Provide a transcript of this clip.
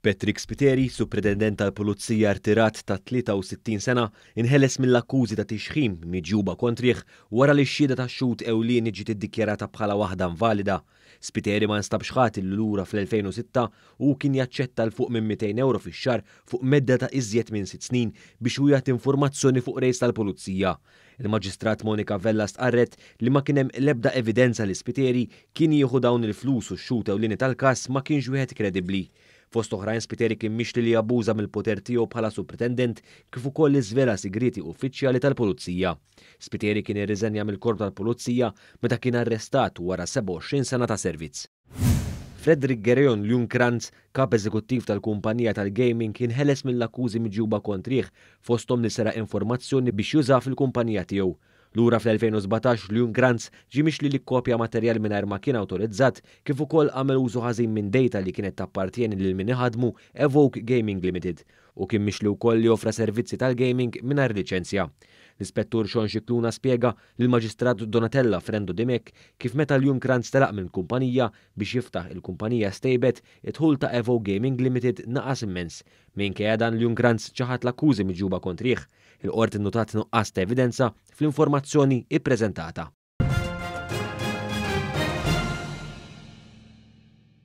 Patrick Spiteri, Supretendent tal-Pulizija rtirat ta' 63 sena, inħeles mill-akkużi ta' tixħim miġjuba kontrih wara li x-xhieda tax-xhud ewlieni ġiet iddikjarata bħala waħda invalida. Spiteri ma nstabx ħati li lura fl-2006 hu kien jaċċetta 'l fuq minn 200 ewro fix-xahar fuq medda ta' iżjed minn sitt snin biex hu jagħti informazzjoni fuq rejds tal-Pulizija. Il-Maġistrat Monica Vella stqarret li ma kien hemm l-ebda evidenza li Spiteri kien jieħu dawn il-flus u x-xhud ewlieni tal-każ ma kienx wieħed kredibbli. Fost oħrajn Spiteri kien mixli li abbuża mill-poter tiegħu bħala Supretendent kif ukoll li żvela sigrieti uffiċjali tal-Pulizija. Spiteri kien irriżenja mill-Korp tal-Pulizija meta kien arrestat wara 27 sena ta' servizz. Frederick Gereon Ljungkrantz, Kap Eżekuttiv tal-kumpanija tal-gaming kien ħeles mill-akkużi miġjuba kontrih fosthom li seraq informazzjoni biex jużaha fil-kumpanija tiegħu. Lura fl-2017 Ljungkrantz ġie mixli li kkopja materjal mingħajr ma kien awtorizzat kif ukoll għamel użu ħażin minn data li kienet tappartjeni lil min iħaddmu Evoke Gaming Limited u kien mixli wkoll li offra servizzi tal-gaming mingħajr liċenzja. L-Ispettur Sean Scicluna spjega lill-Maġistrat Donatella Frendo Dimech kif meta Ljungkrantz telaq mill-kumpanija biex jiftaħ il-kumpanija Staybet, id-dħul ta' Evoke Gaming Limited naqas immens. Minkejja dan Ljungkrantz ċaħad l-akkużi miġjuba kontrih. Il-Qorti nnutat nuqqas ta' evidenza fl-informazzjoni ippreżentata.